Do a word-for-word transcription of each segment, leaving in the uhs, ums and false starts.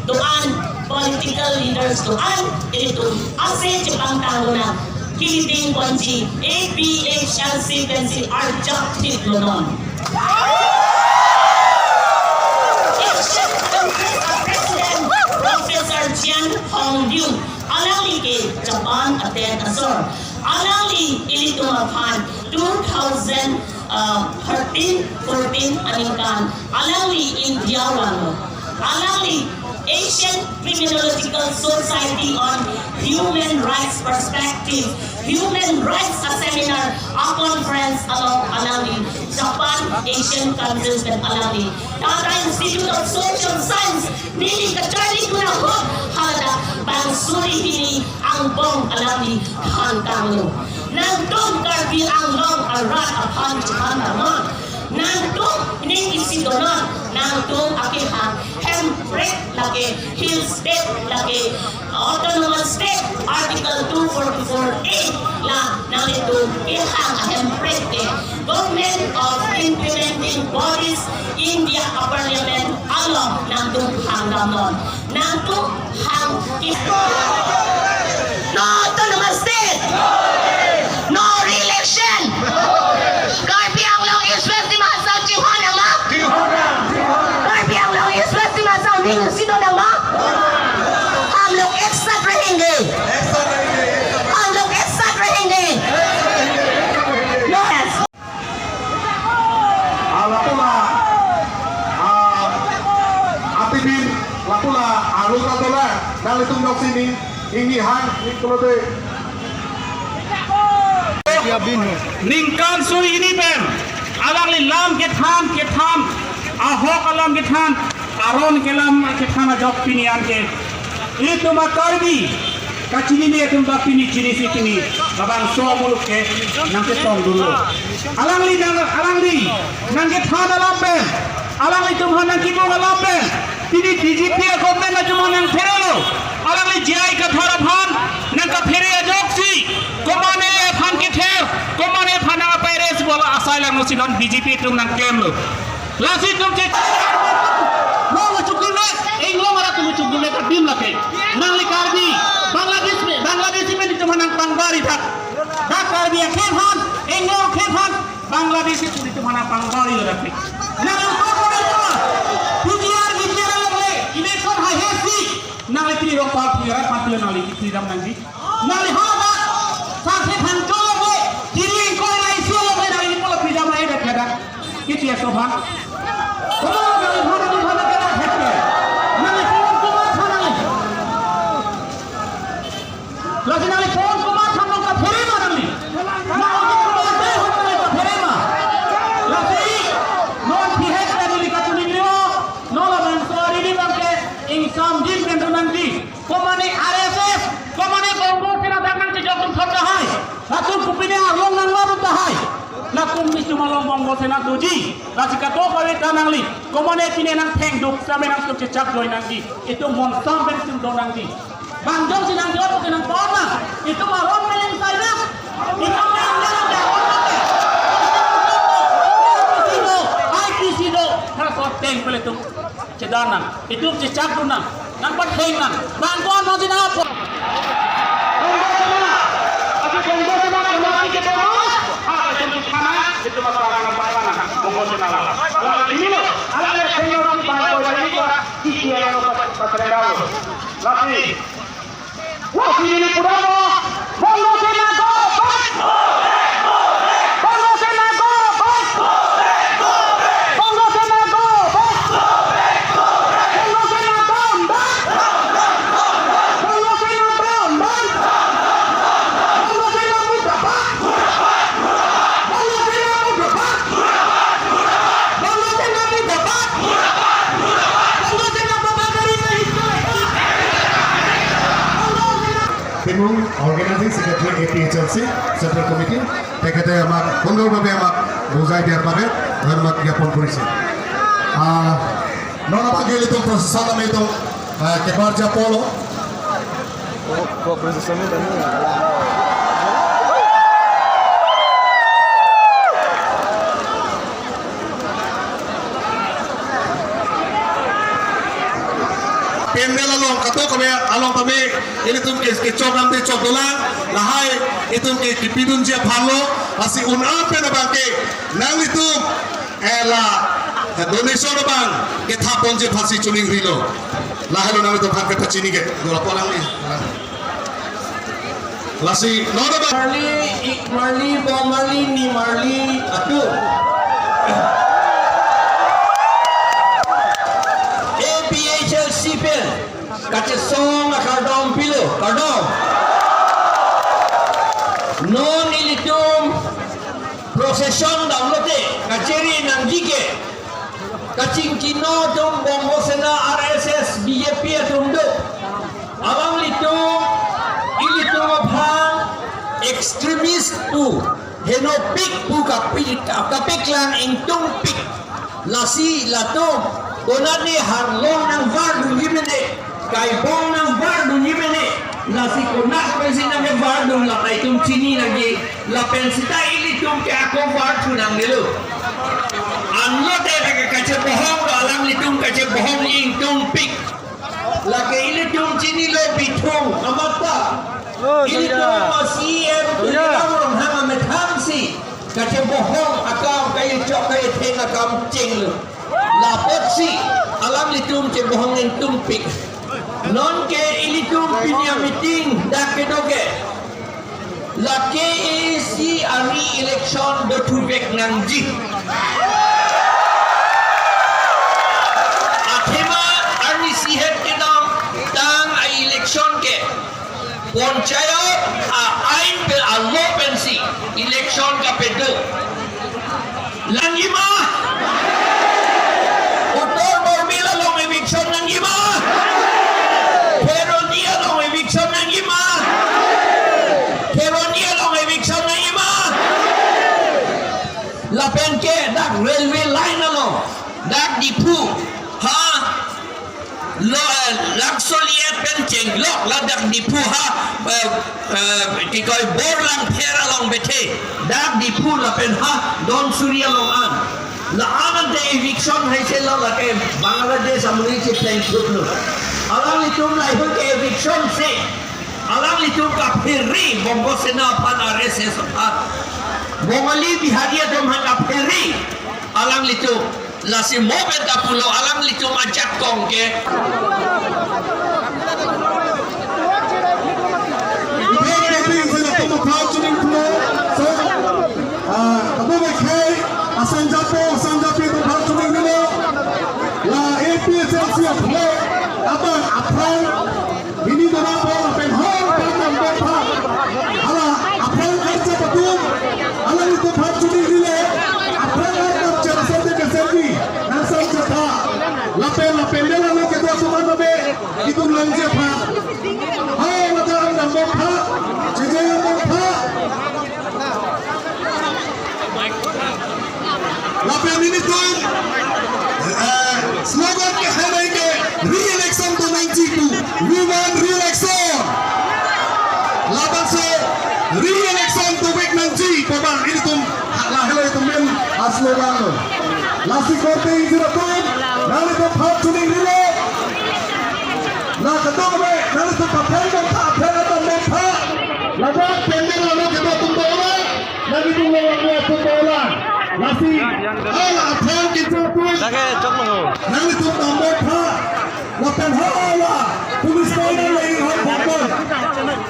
do-an, political leaders do-an, ilitum ase chepangtang lonang, kiliding ponji A P H L C pensi arjap thip lonon. Asian Congress a President Professor Jian Hong Liu, alangli ke Japan adet asor. Alangli ilitum aphan two thousand thirteen fourteen aningkan alangli India vanglo. Alangli Asian Criminological Society on Human Rights Perspective, Human Rights a seminar, a conference along alangli Japan Asian Conference pen alangli Tata Institute of Social Science neli kacharli dun ahut haladak bang suri hini angbong alangli than tanglo. Nangtum Karbi Anglong arat aphan chethan tangnon. Nangtum ning isi donon. Nangtum akehang hemprek lake Hill State lake Autonomous State Article two forty-four A la nanglitum kehang ahemprek ke Government of Implementing Bodies India a Parliament along nangtum hang damnon. Nangtum hang ki- No Autonomous State! No re-election! Karbi Anglong East West Dima Hasao chihon nangma? Karbi Anglong East West Dima Hasao ning isi do nangma? हम लोग एक साथ रहेंगे। हम लोग एक साथ रहेंगे। Yes. Ah, lapu la, ah, atibin, lapu la, ah, luta dola, nanglitum nok sini, ingni hang, ning kulote. Ningkan suri hini pen, alangli lam kethan, kethan, ahok alam kethan, aron kelam kethan ajok pini anke. Itum a Karbi kachinine atum ta pini chinisi pini labangso amuluk ke nangketong dunlo. Alangli nang, alangli nangkethan alam pen, alanglitum aphan nangkimung alam pen, pini B J P a government atum aphan nangpherelo. Alangli J I Kathar aphan nangkaphere ajoksi, komatne aphan kether, komatne aphan nangpairesi bola asai langno si non B J P atum nangklemlo. Lasi itum che. Long chukul le, inglong arat atum chukul le kadim lake. Nangli Karbi, Bangladesh me, Bangladesh me itum aphan nangpangbari thak. Dak Karbi akhephan, inglong akhephan, Bangladesh itum aphan nangpangbari lake. Nang itum aphan P G R, V G R along le, election hai hesi. Nangli pini rong party arat party nangli ki freedom nangji. Nangli haladak, sangse thangcho along le, kiri ingkoi ra isi along le, nangli pola freedom nangji dak hadak. Kiti aso bang. Kono nangli haladak, nangli haladak ke dak hekte. Nangli phone komat tha nangli. Lasi nangli phone komat tha nangkaphere ma nangli. Nangli komat tha nangkaphere ma. Lasi non thihek nangli katuni nilo. Non labangso arili abangke ingsam din pen do nangji. Komatne R S S, komatne Bongo Sena dak nangchejok dun thot tahai. Latum kopine arlong nanglo dun tahai. Latum itum along Bongo Sena doji. Lasi kadokave ta nangli. Komatne pine nangthengduk, same nangtum chechak doi nangji. Itum monsam pen itum do nangji. Bang jongsi nangjo tu nangpon na. Itum aron pen ingsai na. Itum nang nang nang. I P C do, I P C do. Thar sot teng pele tum. Chedan nang, itum chechak dun nang, nangpatheng nang, bang ko-an nangji nangpo. Lasi, Bongo Sena go back! Bongo Sena go back! Bongo Sena go back! Bongo Sena down, down! Bongo Sena down, down! Bongo Sena murdabat! Bongo Sena murdabat! Bongo Sena murdabat! Bongo Sena babagari nahi chaleyega! Bongo Sena Timung Organizing Secretary A P H L C Central Committee, তেখেতে আমাক সুন্দৰভাৱে আমাক বুজাই দিয়াৰ বাবে ধন্যবাদ জ্ঞাপন কৰিছোঁ। Ah, non abang ke ilitum procession name itum, ah, kebar japolo. Pandal along, kato kave along tame, ilitum ke, kechok damde chok dolang, lahai itum ke kipidunji aphanlo, lasi un-an pen abangke nanglitum, eh, la, eh, donation abang kethapponji aphansi choningrilo. Lahelo nanglitum aphan kepachini ke, dola polang ni. Lasi non abang. Marli, ik marli, bong marli, ni marli, atum. A P H L C pen kachesong akardom pilo, kardom. Non ilitum procession damlote, kacheri nangji ke, kachingkino atum, Bongo Sena, R S S, B J P atum do. Alanglitum, ilitum aphan extremist pu, henopik pu kapi-, kapaklang ingtungpik. Lasi latum, konatne arlong nangvardunji mene, kaibong nangvardunji mene, lasi konat pensi nangvardun, lata itum chini nangji, lapen seta ilitum ke ako vardun nangnelo. Anlote kachebohong do, alanglitum kachebohong ingtungpik. Lake ilitum chinilo, Bithung amat ta. Oh, ilitum, iya, C E M, oh, iya, Tuliram Ronghang amethang si kachebohong akam, kachechok kachetheng akam chenglo. Lapotsi alanglitum chebohong ingtungpik. Nonke ilitum pini a-meeting dak kedo ke, la K A A C a-re-election dothuvek nangji. Athema arnisi het kedamtang a-election ke panchayat a-ain pen, a-law pensi election kapado. Nangji ma? Uttar Borbil along eviction nangji ma? Kheroni along eviction nangji ma? Kheroni along eviction nangji ma? Lapen ke dak railway line along, dak Diphu, ha? Lo, eh, Langsoliet pen chenglok ladak Diphu ha, eh, eh, tikoi Borlangpher along bethe, dak Diphu lapen ha Dhansiri along an. La-an ante eviction haise lo, lake Bangladesh amonit si plengthuplo. Alanglitum lahei ke eviction si alanglitum kaphere, Bongo Sena aphan, R S S aphan. Bongali Bihari atum aphan kaphere alanglitum. Lasi mo pen ta pulo, alanglitum ajakong ke. Ithek kopi sila tum aphan choning pulo. So, ah, abo mekhai, asangjapo, asangjapi atum aphan choningrilo. La A P H L C a-flag abang aphrang hini dona pon lapen hor pen nang bepha. Hala aphrang archep atum, alanglitum aphan choningrilo. Aphrang archep, chepsar de keservi, nang sam chetha. Lapen, lapen de lalo kedo atum an be, itum longji aphan. Hala ta ang nang bepha, cheje nang bepha. Lapen nelitum, eh, slogan ke hai nai ke re-election dun nangji pu, we want re-election. Labangso re-election dovek nangji pu abang nelitum, lahelo itum pen a-slogan lo. Lasi korte ingjir atum, nanglitum aphan choningrilo. La kedo me, nanglitum aphan bepha, aphan bepha. Ladak pandal along kedo atum dolang. Nanglitum lo lo atum dolang. Lasi, hala aphan kecho atum. Lake chok lo. Nanglitum tambepha. Lapen hala police station le hal bapon.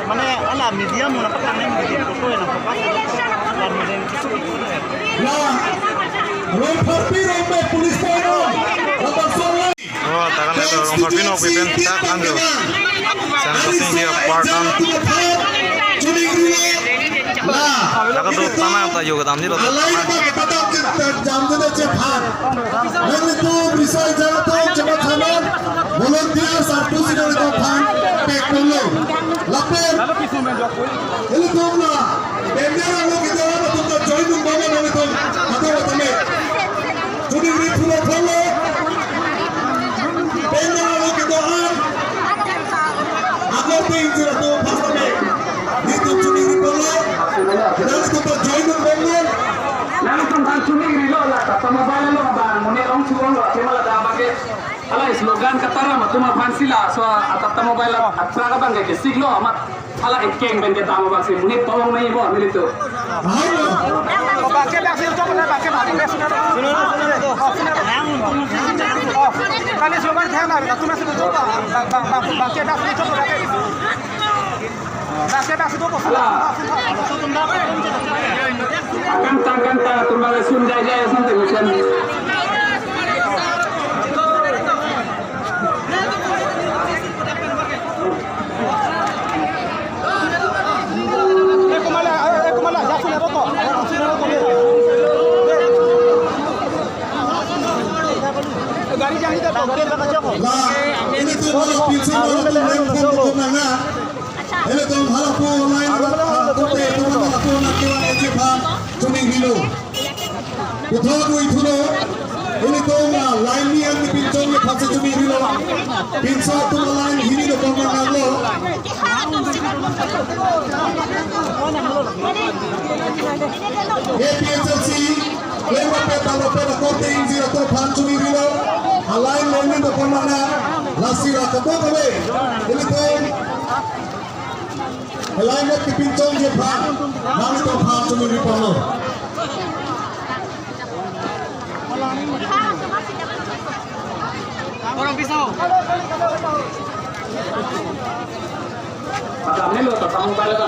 Mane hala media mo na pakai media ko na pakai. La Rongpharpi Rongmei police station. Lapen solo. Oh, takan itu Rongpharpi Nokpri pen tak anggo. Santa Sing dia part an. Laka tu tanah ta yoga dam di lo. Alai ta kata jam jam jam jam. Nanglitum risai jam tu jam thanon. Volunteer sarpu si nanglitum aphan pek pulo. Lapen ilitum la. Pandal along kedo atum ta join dun bang nanglitum. Atau atame. Choningri pulo pulo. Pandal along kedo-an. Ako ping sila to pasame. Nelitum choningri pulo. Nanglitum ta join dun bang. Nanglitum aphan choningrilo la, ta mobile along bang, mane long suwang lo, kemala da bage. Hala slogan. Kan kataram atum aphan si laso atata mobile atract abang ke siklo amat hala ekeng pen kedam abang si monit pawang nangji bo nelitum. Ahai lo. Bangke dak si chok na, bangke bangke dak si chok na. Oh, kali sobat dhyan na, dak si chok na, bang, bang, bang, bangke dak si chok na. Bangke dak si chok na. Ala. Kanta, kanta, tumbal sun jaya jaya sun te musen. Gari jangan kita. La, ilitum hala pinso hala tum leng pon ko nang na. Ilitum hala po line hala, ah, kote tum hala po na kiwa eje phan chumi rilo. Puthot ui thulo. Ilitum, ah, line ni an pinchong ni phan si chumi rilo. Pinso atum line hini do pon nanglo. A P H L C, lengma peta lo peta korte ingjir atum phan chumi rilo. A line lengni do pon nang na. Lasi ra kabo kabo. Ilitum Helai met kepinchong je phan, nangtum phan chumi ri pon lo. Orang pisau. Padam ni lo, tatang mobile ka.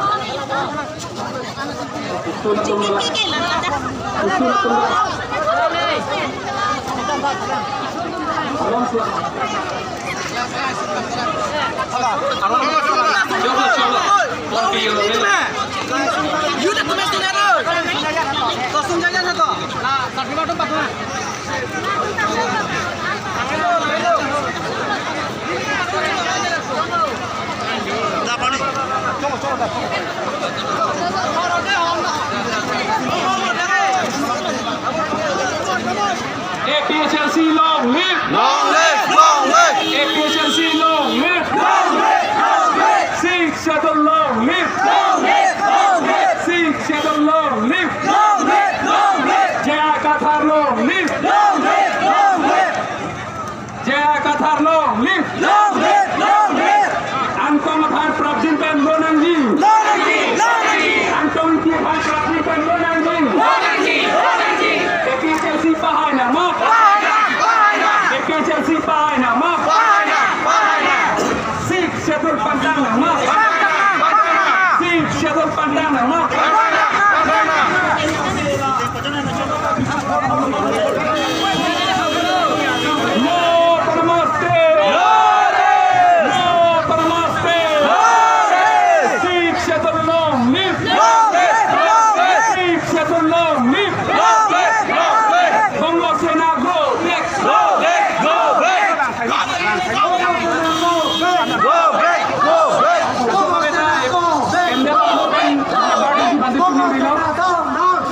Isu na tum lo. Isu na tum lo. Alam suara. A P H L C long live! Long live! Long live! A P H L C long live! Long live! Long live! Sixth Schedule long live! Long live! Long live! Sixth Schedule long live! Long live! Long live! J I Kathar long live! Long live! Long live! J I Kathar long live! Long live! Long live! Angtong aphan prapjin pen lo nangji! Lo nangji! Lo nangji! Angtong Ingti aphan prapjin pen lo nangji! Lo nangji! Lo nangji! A P H L C pahai nangma! Pahai nang! Pahai nang! A P H L C pahai nangma! Pahai nang! Pahai nang! Sixth Schedule pangtang nangma! Pangtang nang! Pangtang nang! Sixth Schedule pangtang nangma! Pangtang nang! Pangtang nang! No autonomous state! No autonomous state! Sixth Schedule long live! Sixth Schedule long live! Bongo Sena go back! Go back! Go back! Go back! Go back!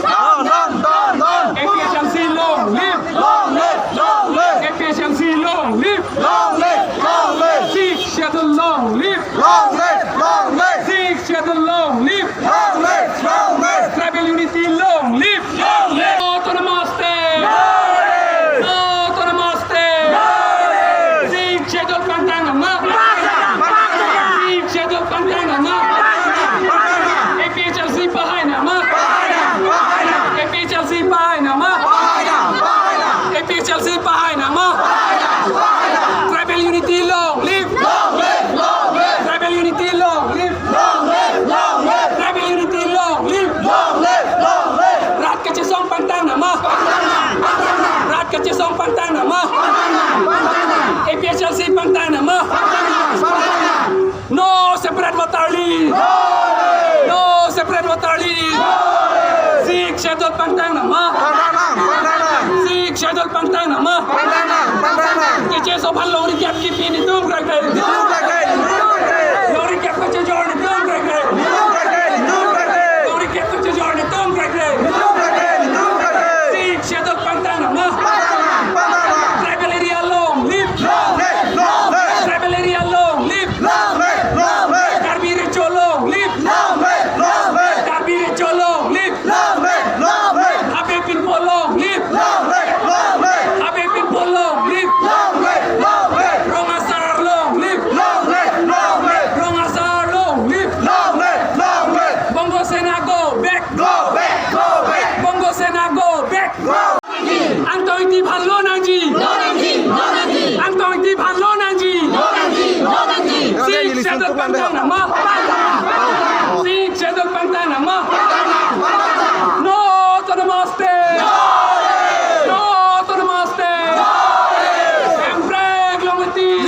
Down, down, down, down. A P H L C long live! Long live! Long live! A P H L C long live! Long live! Long live! Sixth Schedule long live! Long live! Long live! Sixth Schedule long live! Long live! Long live! Tribal unity long live! Long live! Autonomous state! Long live! Autonomous state! Long live! Sixth Schedule pangtang nangma! Pangtang! Pangtang! Sixth Schedule pangtang nangma! Pangtang! Pangtang! A P H L C pahai nangma! Pahai nang! Pahai nang! A P H L C pahai nangma! Pahai nang! Pahai nang! A P H L C pahai nangma! Pahai nang! Pahai nang! Tribal unity long live! Long live! Long live! Tribal unity long live! Long live! Long live! Tribal unity long live! Long live! Long live! Rat kachesong pangtang nangma! Pangtang nang! Pangtang nang! Rat kachesong pangtang nangma! Pangtang nang! Pangtang nang! A P H L C pangtang nangma! Pangtang nang! Pangtang nang! No separate voter list. No separate voter list. Sixth Schedule pangtang nangma. Sixth Schedule pangtang nangma. Kechesong aphan longri kep kipi nelitum krekre. Longri kep kachejor nelitum krekre. Longri kep kachejor nelitum krekre. Sixth Schedule pangtang nangma. Tribal area long live. Long live, long live. Tribal area long live. Long live, long live. Karbi Recho long live. Long live, long live. Karbi Recho long live. Long live, long live. Habe Pinpo long live. Long live, long live. Habe Pinpo long live. Long live, long live. Schedule pangtang nangma? Sixth Schedule pangtang nangma? No Autonomous State! No Autonomous State! Hemprek longle ti!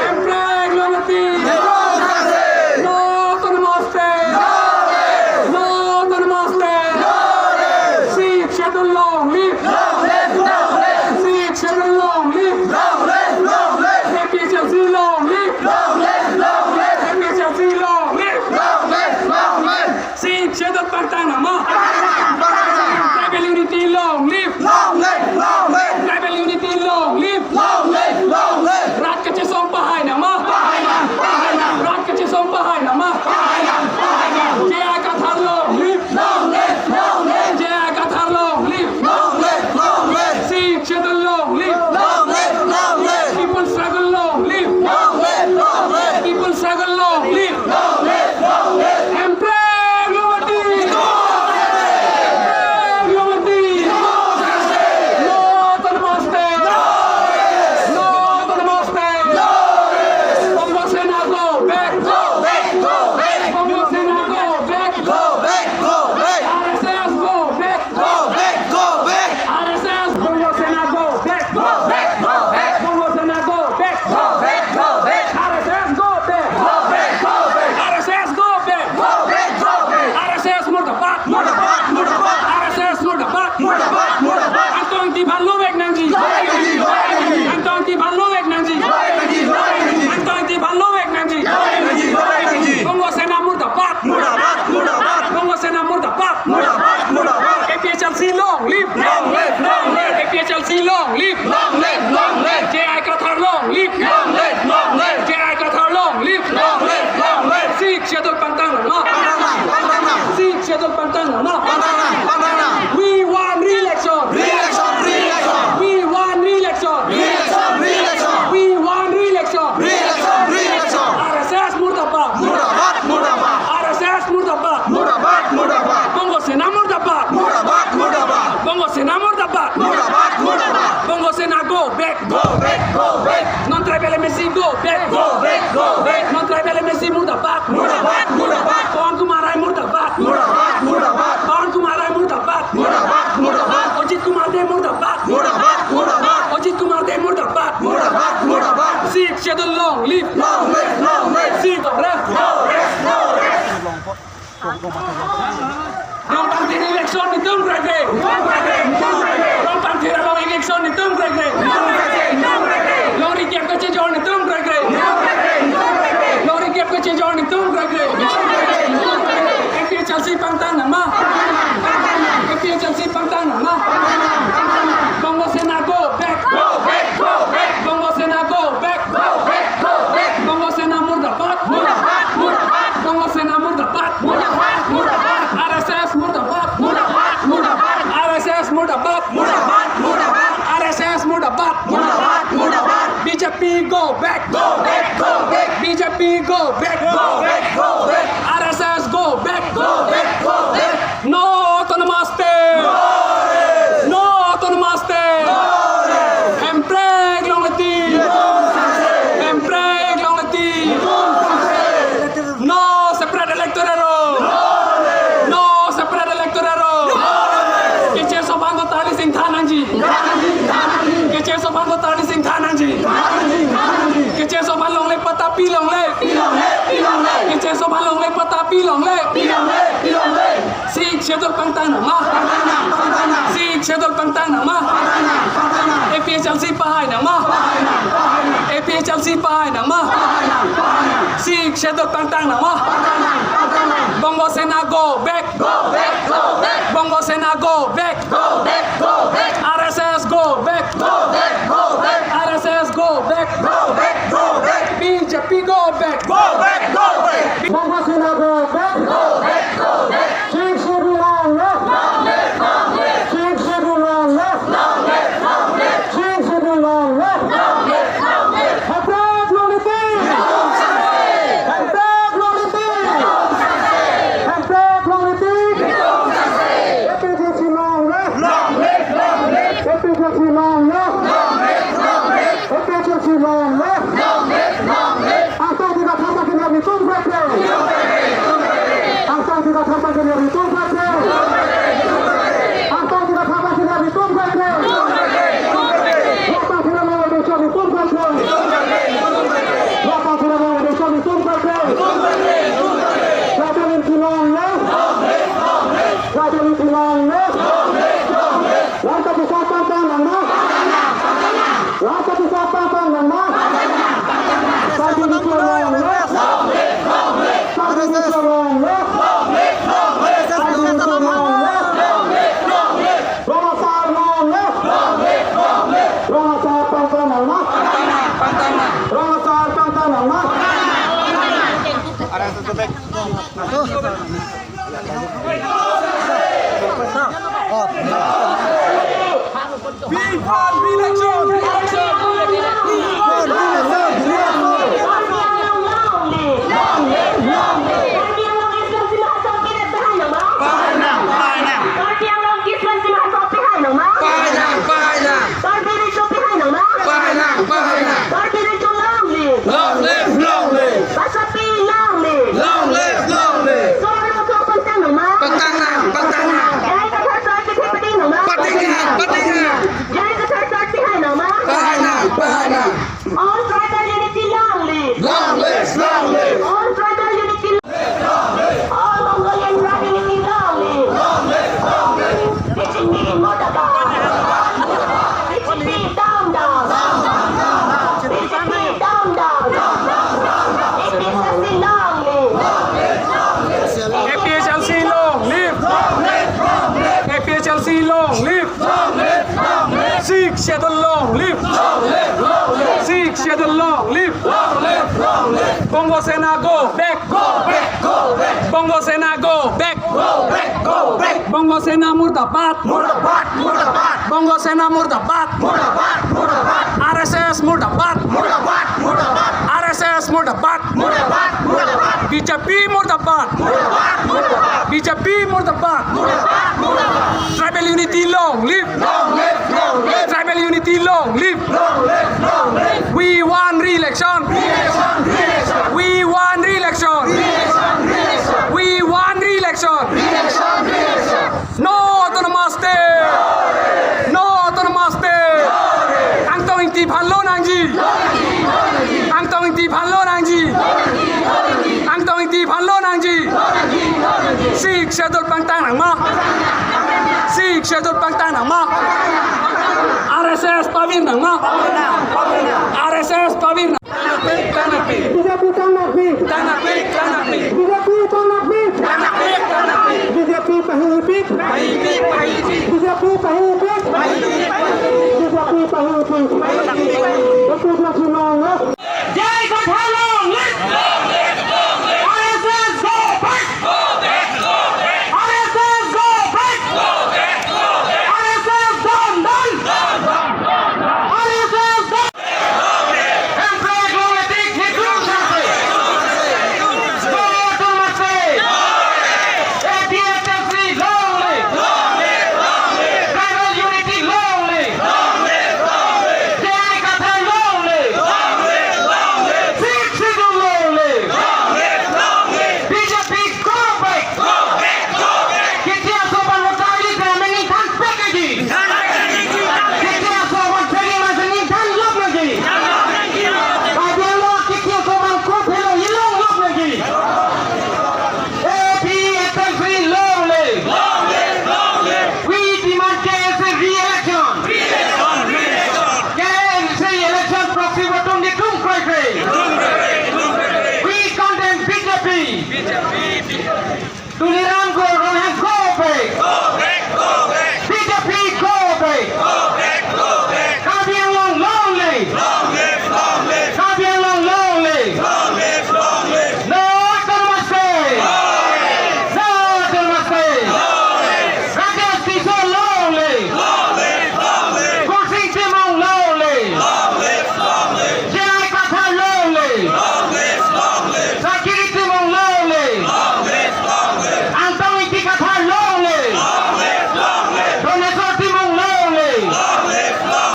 Hemprek longle ti! No Autonomous State! No Autonomous State! Sixth Schedule long live! Sixth Schedule long live! A P H L C long live! A P H L C long live! Sixth Schedule pangtang nangma? Tribal unity long live! Tribal unity long live! Rat kachesong pahai nangma? Rat kachesong pahai nangma? J I Kathar long live! J I Kathar long live! Sixth Schedule long live! People struggle long live! People struggle long live! Hemprek longle ti! Hemprek longle ti! No Autonomous State! No Autonomous State! Bongo Sena go back! Go back! Go back! Bongo Sena go back! Go back! Go back! R S S go back! Go back, go back. R S S, Bongo Sena go back. Go back, go back. Bongo Sena go back. Go back, go back. R S S go back. Go back, go back. R S S go back. Go back, go back. R S S murdabad. Murdabad, murdabad. R S S murdabad. Murdabad, murdabad. Angtong Ingti aphan longvek nangji. Longvek nangji, longvek nangji. Angtong Ingti aphan longvek nangji. Longvek nangji, longvek nangji. Longvek nangji, longvek nangji. Bongo Sena murdabad. Murdabad, murdabad. Bongo Sena murdabad. Murdabad, murdabad. A P H L C long live. Long live, long live. A P H L C long live. Long live, long live. J I Kathar long live. Long live, long live. J I Kathar long live. Long live, long live. Sixth Schedule pangtang nangma? Pangtang nang, pangtang nang. Sixth Schedule pangtang nangma? Pangtang nang, pangtang nang. We want re-election. Re-election, re-election. We want re-election. Re-election, re-election. We want re-election. Re-election, re-election. R S S murdabad. Murdabad, murdabad. R S S murdabad. Murdabad, murdabad. Bongo Sena murdabad. Murdabad, murdabad. Bongo Sena murdabad. Murdabad, murdabad. Bongo Sena go back. Go back, go back. Non-tribal M A C go back. Go back, go back. Non-tribal M A C murdabad. Murdabad, murdabad. Pawan Kumar Rai murdabad. Murdabad, murdabad. Pawan Kumar Rai murdabad. Murdabad, murdabad. Ajit Kumar Dey murdabad. Murdabad, murdabad. Ajit Kumar Dey murdabad. Murdabad, murdabad. Sixth Schedule long live. Long live, long live. Sixth of rest. No rest, no rest. Rongpangthir election netum krekre. Rongpangthir along election netum krekre. Long recap kachejor netum krekre. Long recap kachejor netum krekre. A P H L C pangtang nangma? A P H L C pangtang nangma? Bongo Sena go back. Go back, go back. Bongo Sena go back. Go back, go back. Bongo Sena murdabad. Murdabad, murdabad. Bongo Sena murdabad. Murdabad, murdabad. R S S murdabad. Murdabad, murdabad. R S S murdabad. Murdabad, murdabad. R S S murdabad. Murdabad, murdabad. B J P go back. Go back, go back. B J P go back. Go back, go back. R S S go back. Go back, go back. No Autonomous State. No Autonomous State. Hemprek longle ti. Hemprek longle ti. No separate electoral roll. No separate electoral roll. Keche aso aphan ta tarli singthan nangji. Keche aso aphan ta tarli singthan nangji. Keche aso aphan longle patta pilongle. Keche aso aphan longle patta pilongle. Sixth Schedule pangtang nangma? Sixth Schedule pangtang nangma? A P H L C pahai nangma? A P H L C pahai nangma? Sixth Schedule pangtang nangma? Bongo Sena go back. Go back, go back. Bongo Sena go back. Go back, go back. R S S go back. Go back, go back. R S S go back. Go back, go back. B J P go back. Go back, go back. Bongo Sena go back. Go back, go back. Sixth Schedule long live. Long live, long live. Sixth Schedule long live. Long live, long live. Sixth Schedule long live. Long live, long live. Hemprek longle ti. Hemprek longle ti. Hemprek longle ti. A P H L C long live. Long live, long live. A P H L C long live. Long live, long live. A P H L C long live. Long live, long live. Angtong Ingti We want re-election! We want re-election! Pahainang, pahainang. Pahainang, pahainang. Pahainang, pahainang. Long live, long live. Long live, long live. Long live, long live. Pangtangnang, pangtangnang. Patingnang, patingnang. Pahainang, pahainang. All tribal unity, long live. Long live, long live. All tribal unity, long live. All Mongolian tribe unity, long live. Long live, long live. B J P murdabad. B J P down, down. B J P down, down. A P H L C, long live. A P H L C, long live. A P H L C, long live. Sixth Schedule, long live. Sixth Schedule, long live. Bongo Sena, go back. Go back, go back. Bongo Sena, go back. Go back, go back. Bongo Sena murdabad. Murdabad, murdabad. Bongo Sena murdabad. Murdabad, murdabad. R S S murdabad. Murdabad, murdabad. R S S murdabad. Murdabad, murdabad. B J P murdabad. Murdabad, murdabad. B J P murdabad. Murdabad, murdabad. Tribal unity, long live. Long live, long live. Tribal unity, long live. Long live, long live. We want re-election. Re-election, re-election. We want re-election. Re-election, re-election. We want re-election. Re-election, re-election. No autonomous state. No autonomous state. Angtong Ingti aphan lo nangji. Angtong Ingti aphan lo nangji. Angtong Ingti aphan lo nangji. Sixth Schedule pangtangnang ma? Sixth Schedule pangtangnang ma? R S S pavirnang ma? R S S pavirnang. Tangnangpik, tangnangpik. B J P tangnangpik. Tangnangpik, tangnangpik. B J P tangnangpik. Tangnangpik, tangnangpik. B J P pahingpik. Pahingpik, pahingpik. B J P pahingpik. Pahingpik, pahingpik. B J P pahingpik. Pahingpik, pahingpik.